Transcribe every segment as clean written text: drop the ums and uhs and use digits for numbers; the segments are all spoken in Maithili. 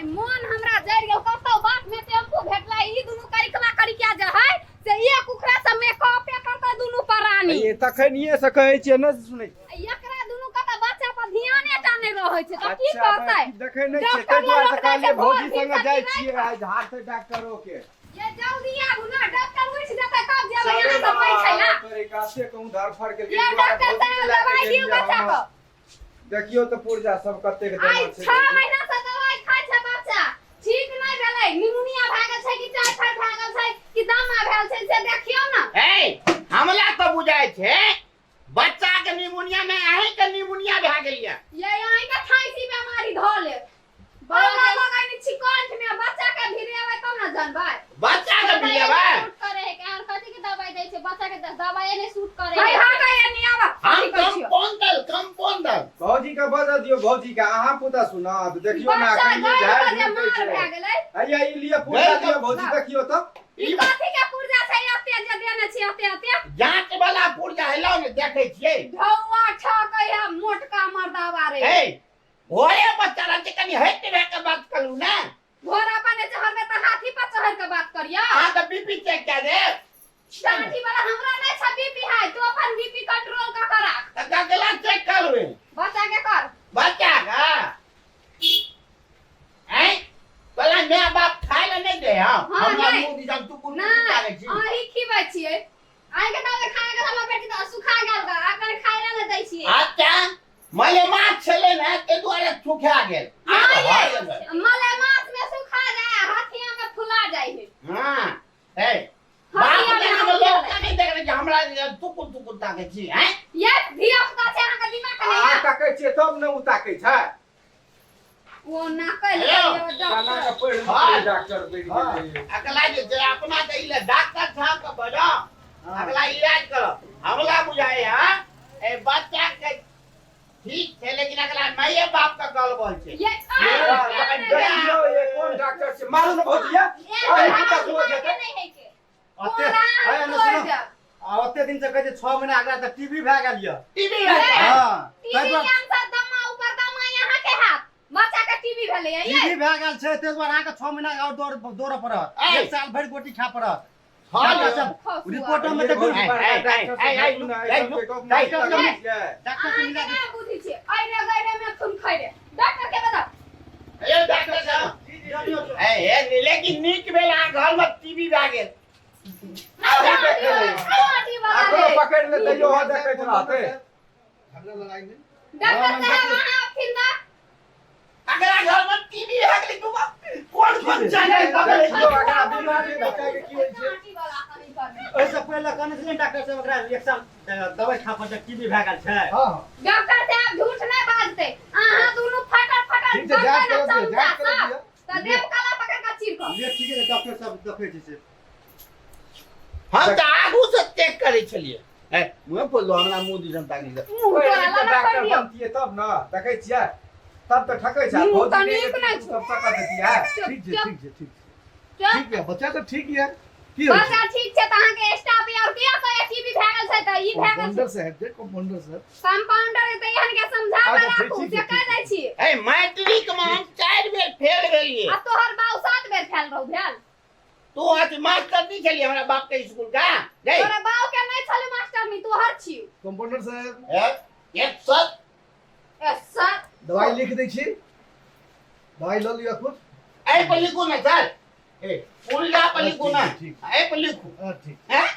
आइ मोन हमरा जरि गेल। कतौ बाट में टेम्पू भेटलै, ई दुनू करिकवा करिकिया जे है से एक उखड़ा से मेकअपे करतै दुनू प्राणी। ये तखनिये से कहै छियै, नहि सुनै छी। एकरा दुनू के तऽ बच्चा पर ध्याने टा नहि रहै छै, तऽ की बच्चा करतै? देखै नहि छियै, डॉक्टर ताहि दुआरे लग तऽ कहलियै जाइ छै, भौजी भोर संगे जाइ भिनसर छियै आइ झाड़तै डॉक्टरो के। ये जल्दी आबू ना, डॉक्टर उठि जेतै तब जेबै यहाँ से बैठै ला। तरीका से कहूँ धरफड़ के ये डॉक्टर साहब, दवाई दियौ बच्चा के। देखियौ तऽ पुर्जा सब कतेक आइ देना छै। 6 महीना से दवाई खाइ छै बच्चा, ठीक नहि भेलै। निमोनिया भए गेल छै कि टाइफाइड भए गेल छै कि दमा भेल छै, से देखियौ ने। ए, हमला तऽ बुझाइ छै बच्चा के निमोनिया नहि, अहीं के निमोनिया भए गेल यऽ। ये अहीं के खांसी बीमारी धऽ लेत। बड़ा लगैने छी कंठ में, बच्चा के भिरेबै तब ने जानबै। बच्चा के भिरेबै? सूट करे है के आर कथी के दवाई दै छै बच्चा के? दवाई नहि सूट करे है है। हटा ये नियाबा। हम कंपाउंडर, कंपाउंडर। भौजी के बजऽ दियौ, भौजी के अहाँ पुता सुनत। देखियौ ने, बच्चा एखन गइल झाड़ि बजे झूड़ि दै मार छै। भए गेलै। हैया ई लिअ पुर्जा। गइल लिअ भौजी, देखियौ तऽ। ई कथी के पुर्जा छै एते जे देने छी एते एते? जांच वाला पुर्जा हेलौ ने, देखै छियै। ढौआ ठकै है मोटका मर्दावा रे। ए, घोड़े पर चढ़ल छै, कनि हटि भए के बात करू ने। घोड़ा पर नहि चढ़बै तऽ हाथी पर चढ़ि के बात करियौ। अहाँ तऽ बीपी चेक कए देब। हाथी वाला हमरा नहि छै बीपी हाई, तू अपन बीपी कंट्रोल कऽ के राख। तऽ गगला चेक करबै। बच्चा के कर। बच्चा के ऐं पहला my बाप खाय लए नहि दे। हँ, हाँ, हमरा नहि। मुँह दिसन टुकुर टुकुर नहि ताकै छी। अहीं खिबै छियै। अहीं के दवाई खाय के हमर बेटी तऽ सुखा गेल गा, आ कनि खाय लए नहि दै छियै। अच्छा, मलेमास छलै ने, ताहि दुआरे सुखा गेल। आब हाँ, भऽ ये गेल। मलेमास में सुखा जाए, हाथिया में फुला जाए है। हाँ, ए बाप हाथिया के में हम हाथिया लोग में। नहीं देख रहे हमरा टुकुर टुकुर ताकै छी हैं। ये धिया पुता छै, अहाँके दिमाग नहि अहाँ है। ताकै छियै तब ने ओ ताकै छै। ओ नाकै हेलो। केना के पढ़ि लिख हाँ। के डॉक्टर बनि गेलै। अगला जे छै अपना के ई डॉक्टर साहब के बजाओ, अगला इलाज करो। हमला बुझाए हां ए बच्चा के ठीक छै, लेकिन अगला माइए बाप के गलबल छै। ये देखियौ ये कोन डॉक्टर छै, मारू ने भौजी ये। अहीं पुता सुनऽ जेतै। नहीं है के ओते है ने, सुनो, आ ओते दिन से कहै छै 6 महीना अगला तऽ टीबी भए गेल यऽ। टीबी। हँ, ताहि टीबी दुआरे कैंसर दमा ऊपर दमा यहाँ के हाथ बच्चा के टीबी भेलै ये। टीबी भए गेल छै, ताहि दुआरे अहाँके 6 महीना और दौड़ दौड़ऽ पड़त। ऐ। एक साल भरि गोटी खाय पड़त। हाँ, डॉक्टर साहब, रिपोर्टो में देखू। ऐ, ऐ, ऐ, ऐ, ऐ, ऐ, डॉक्टर अहाँ से मिला के नहि बुझै छियै, अइरे गइरे में खून खैरे। डॉक्टर के बताउ। ए डॉक्टर साहब, ए ए, लेकिन नीक भेल अहाँ घर में टीबी भए गेल। हाथी वाला अकरो रे। पकड़ि लेतै, इहो देखैत रहतै। झगड़ा लड़ाई नहि। डॉक्टर साहब, अहाँ अथिन तऽ अगला घर में टीबी भए गेलै। तू कोन कोन चैनल पकड़ै देखियौ एकरा बीमारी बच्चा के की होइ छै। हाथी वाला कहीं पर नहि। ओहिसँ पहिले कहने छलियै डॉक्टर साहब, ओकरा एक साल दवाइ खा पड़तै, टीबी भए गेल छै। हँ। डॉक्टर साहब झूठ नहि बाजतै। अहाँ दुनू फटर फटर ठीक छै, जाँच करबै ने करऽ दिअ, चमचा जाँच करऽ सब दिअ। तऽ देव कला पकड़ कऽ चीर कऽ। ले, ठीके छै डॉक्टर साहब, देखै छी से। हम तऽ आगू से चेक करै छलियै। ए, मुँह खोल दो, हमरा मुँह दिसन ताकि दे। मुँह तोरा पढ़ि लिख लगा के डॉक्टर पढ़ दियौ। बनतियै तब ने देखै छियै, तब तऽ ठकै छै। मुँह भौजी तऽ नहि नीक नहि एतै, छौ। सब सकत देतियै। ठीक छै। चुप। ठीक छै, ठीक छै। चुप। ठीक यऽ, बच्चा तऽ ठीक यऽ, की होइ छै? बच्चा ठीक छै तऽ अहाँके स्टाफ और किया कहै टीबी भए गेल छै तऽ ई भए गेल छै? कम्पाउंडर साहब छै, कम्पाउंडर साहब। कंपाउंडर तऽ एहन के समझा के अच्छा, ठीक, राखू ठीक से छै, कह ठीक दै छै। छी। ए, मैट्रिक में हम 4 बेर फेल भेलियै। आ तोहर बाउ 7 बेर फेल रहौ भेल। तू अथी मास्टर नहीं छलियै हमरा बाप के स्कूल का गई? तोरा बाउ के नहीं छलै मास्टर, नी तोहर छी। कम्पाउंडर साहब। ए, एक सर। ए सर। दवाई लिख दै छी, दवाई लऽ लिअ खुद। एहि पर लिखू ने सर, ए पुर्जा पर लिखू ने। ठीक, एहि पर लिखू। हँ, ठीक। हैं?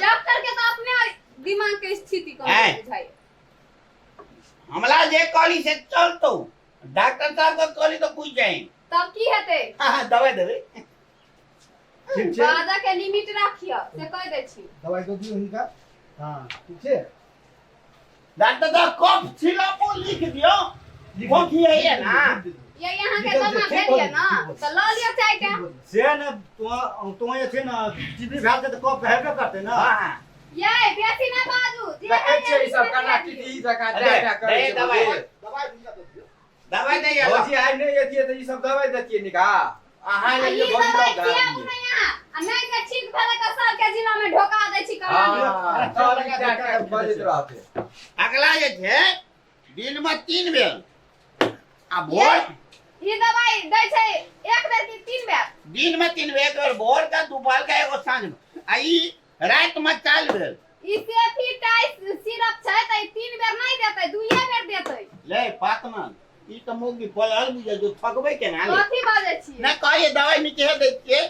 डॉक्टर के तऽ अपने दिमाग के स्थिति कम ऐं। बुझाइ। हमरा जे कहली से चलतौ, डॉक्टर साहब के कहली तो पूछ जाए। तब की हेतै? हाँ, दवाई देबै। ठीक छै। बाजा के लिमिट राखियो से कह दै छी। दवाई दऽ दियौ हिनका। हँ। ठीक छै। डॉक्टर साहब, कफ सिरपो लिख दियौ। लिख खोखी दियौ, होइए लिख ना? दियौ, लिख दियौ। ये यहाँ के निकल दमा छै, ठीक भेल ये भऽ ना जेतै, ठीक भऽ तऽ लऽ लिअ चाय के। ठीक भऽ जेतै। से ने तो जे छै ने टीबी भए जेतै तऽ कफ हेबे करतै ने। हाँ। ये बेसी ना बाजू जे देखै है छियै ई सब केना टीटी जकाँ अरे, टा टा करै दे छै। दवाई। भौजी। दवाई हिनका दऽ दियौ। दवाई दे आलो। भौजी, आइ नहि एतियै तऽ ई सब दवाई देतियै निका। अहाँ आ एलियै ई भौजी दवाई तब खियाबू झाड़लियै। ने यहाँ, आ नहि जे ठीक भेलै तऽ सबके जिला में ढोका दै छी कहानी। हँ, तब ई टा टा बजैत रहतै। अगला जे छै दिन में 3 बेर आ भोर। ई दवाई दै छै एक बेर कि तीन बेर? दिन में 3 बेर, एक बेर भोर का, दोपहर का, एगो साँझ में, आ ई रात में 4 बेर। ई सेफी टाइस सिरप छै त ई 3 बेर नहीं देतै, 2 बेर देतै। ले पातमन ई त मोगी पलल बुझे जो थकबै केना ले। कथी बाजै छी? नहि कहलियै दवाइ नीके दै छियै।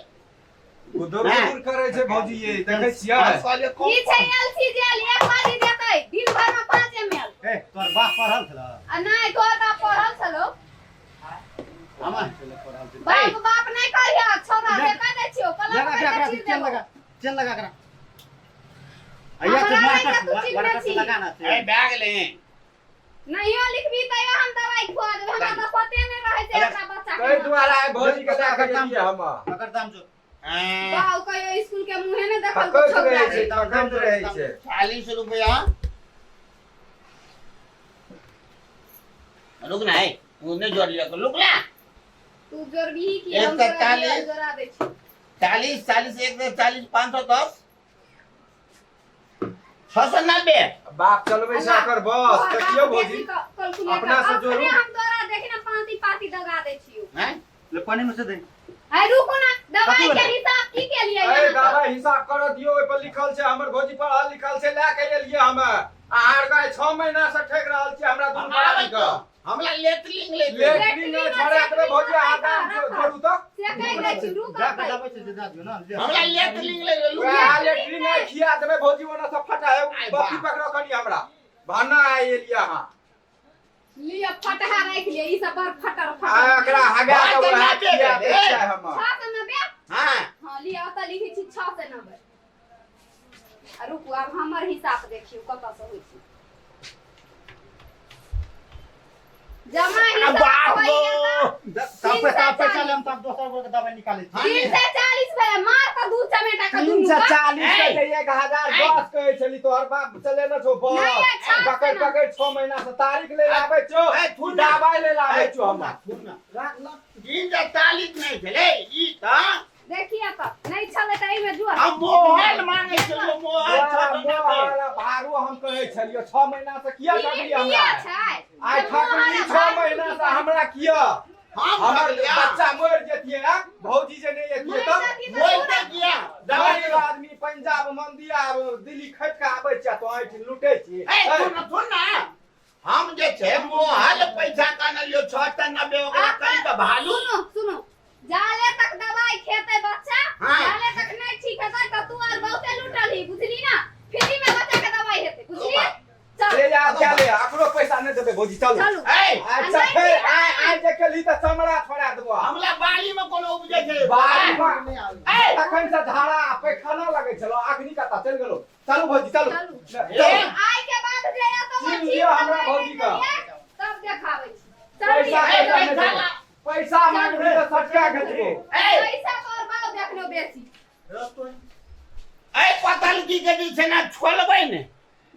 गुदुर गुदुर करै छै भौजी ये, देखै छियै? हम कहलियै कम ई छै एलसी जेल, एक बारी देतै दिन भर में 5 ml। ए तोर बाप पढ़ल छल? आ नहि, तोहर बाप पढ़ल छलो। हमर बाप बाप नहि कहियो छोरा से कह दै छियो, कलम लगा कर के के चीर चेन देबो। लगा, चेन लगा करा। अइया हमरा तो नहि मास्टर तऽ तू चिन्हने मास्टर छी। लगा ना। ए बैग ले। नहियो लिखबी तैयो हम दवाई खुआ देबै, हमरा तऽ पते नहि रहै छै अपना बच्चा ताहि के। दुआरे आइ भौजी के दए के गेलियै हम। अकर दाम जो बाउ कहियो स्कूल के मुँहे नहि देखल थकैत छौड़ा। रहै छै, थकैत रहै छै। 40 रुपया। रुक ना, ए तू नहीं जोड़ लिया, रुक ना। तू जोड़बही की एक हम सौ तोरा चालीस। जोड़ा दै छी। 40 40 एक सौ 40 510 690। बाप चलबै छै एकर बस, देखियौ भौजी। अपना से जोड़ू। हम तोरा देखी ना पांती पाती दगा दै छियौ। हैं? ले पानी में से दे। आइ रुकू ना, दवाई कथी के भेलै? हिसाब की केलियै ए अहाँ सब? दवाई हिसाब कर दियौ, ओहि पर लिखल छै, हमर भौजी पढ़ल लिखल छै, लए के एलियै हम। अहाँ आर गाय 6 महीना से ठकि रहल छी हमरा दुनू हम आबै प्राणी के। हमला लेटरिंग ले। लेटरिंग नहि छोड़ा देबै भौजी, अहाँ दाम जोड़ू तऽ। से कहि दै छी, रुक जा के अबै। दबाई से दे दियो ना। ले। हमला लेटरिंग ले लू। वएह लेटरिंग नहि खिया देबै भौजी, ओना सब फटा है। आइ बत्ती बा। पकड़ो कनी हमरा, भाना आइ एलियै अहाँ। लिअ फटहा राखि लिअ, ई सब बड़ फटर आ फटर। एकरा हगा के बात वएह ना खिया देबै, दै छै हम। 690? हाँ। हाँ लिअ, ओतऽ लिखै छी 690। आ रुकू, आब हमर हिसाब देखियौ कतऽ से होइ छै। जमा हिसाब बाप होइए गो। तऽ तब पैसा पैसा लेम तब दोसर गो के दवाई निकालै छी। 340 भेलै, मार तऽ 2 चमेटा के दुनू के। 340 ए। के 1010 कहै छली, तोहर बाप चलेने छौ बस। नहि, अच्छा से पकड़ि ना। पकड़ि 6 महीना से तारीख ले आबै छौ, ए, थू ना। दवाई ले आबै छौ हम। 340 नहि छलै ई तऽ। देखिए तऽ नहि छलै तऽ एहिमे जोड़। हम मोहल मांगे छलियै, मोहल 690। मोहर भारू हम कहै छलियै 6 महीना से किया ई ठकली किया हमरा? छै? आइ जे ठकली मोहर 6 भारू महीना से की हमरा किया? हम हमर ठकलियै। बच्चा मरि जेतियै आ भौजी जे नहि एतियै मरि तब? जेतियै तऽ बोलते किया? दवाई गरीब आदमी पंजाब मंदिर आ दिल्ली खटि कऽ आबै छै, तो एहिठाम लुटै छी। ए सुन सुन ना, हम जे छै मोहल पैसा कहने लियो 690, ओकरा कहीं तऽ भालू। सुनो सुनो, जाले तक दवाई खेते बच्चा, हाँ। जाले तक नहीं ठीक हेतै तऽ तू आर बहुते लूटल ही, बुझली ना? फ्री में बच्चा के दवाई हेतै, बुझली? चल ले जा, क्या ले, अकरो पैसा नहि देबै भौजी, चलू। चलू। ए अच्छा आ नहि फेर ठीक आइ आइ जे केलही तऽ चमड़ा छोड़ा देबो। हमला बाड़ी में कोनो उपजै छै? बाड़ी में ए तखन से धारा आ पैखाना लगै छलो, अखनी कतऽ चलि गेलो। चलू भौजी, चलू। चलू। चलू। आइ के बाद जे एतौ चिन्ह ठीक लिअ हमरा दवाई भौजी के। नहि देलियै, तब देखाबै छी। चल पैसा लिअ। ए, पैसा ला। पैसा मांगबी तऽ सटका खचबो। ए पैसा तोहर बाप देखनो बेसी। ए पतलकी के जे छै ना छोलबै ने,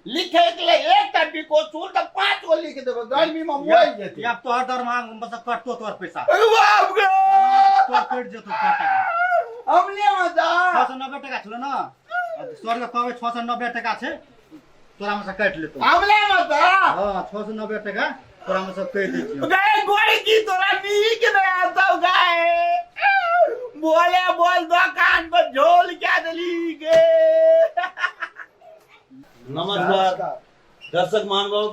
लिखे के लिए एकटा बिको चूल तऽ 5 गो लिख देबै, गर्मी में मोल जेतै। आब तोहर दरमाहा मतलब कटतो तोहर पैसा। अरे बाप गे, तोहर कटि जेतो टाका। हम ले मजा। 690 टका छलो ना, सर के कहबै 690 टका छै, तोरा में से काटि लेतो। हम ले मजा। हाँ, 690 टका तोरा में से कटि दै छियौ। गाय गोरी की तोरा नीक नहीं आता गाय, बोले बोल दुकान पर झोल क्या देली गे। नमस्कार दर्शक महानुभाव,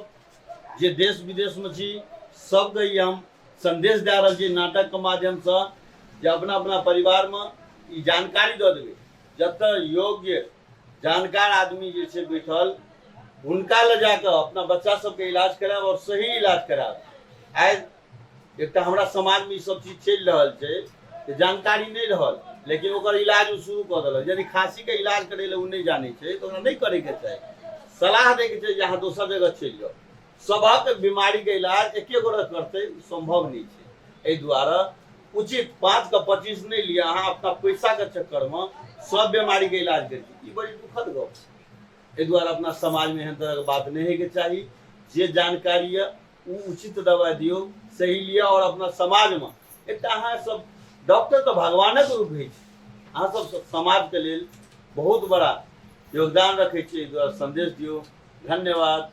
जे देश विदेश में छी सबके ई हम संदेश दे रहल छी नाटक के माध्यम से जे अपना अपना परिवार में ई जानकारी दऽ देबै। जतऽ योग्य जानकार आदमी जे छै बैठल, हुनका लऽ जाकऽ अपना बच्चा सबके इलाज करायब और सही इलाज करायब। आइ एकटा हमरा समाजमे ई सब चीज चलि रहल छै जे जानकारी नहि रहल, लेकिन ओकर इलाज ओ शुरू कऽ देलक। यदि खाँसीके इलाज करै लए ओ नहि जानै छै तऽ ओकरा नहि करैके चाही, सलाह दैके छै जे अहाँ दोसर जगह चलि जाउ। सभक बीमारीके इलाज एके गोरे करतै सम्भव नहि छै। एहि दुआरे उचित 5 के 25 नहि लिअ, अहाँ अपना पैसाके चक्करमे सब बीमारीके इलाज करै छी, ई बड़ी दुखद गप छै। एहि दुआरे अपना समाजमे एहन तरहके बात नहि होइके चाही। जे जानकारी यऽ ओ उचित दवाइ दियौ, सही लिअ। आओर अपना समाजमे एकटा अहाँ सब डॉक्टर तऽ भगवानक रूप होइ छै, अहाँ सब समाजके लेल बहुत बड़ा योगदान रखै छी, एहि दुआरे संदेश दियौ। धन्यवाद।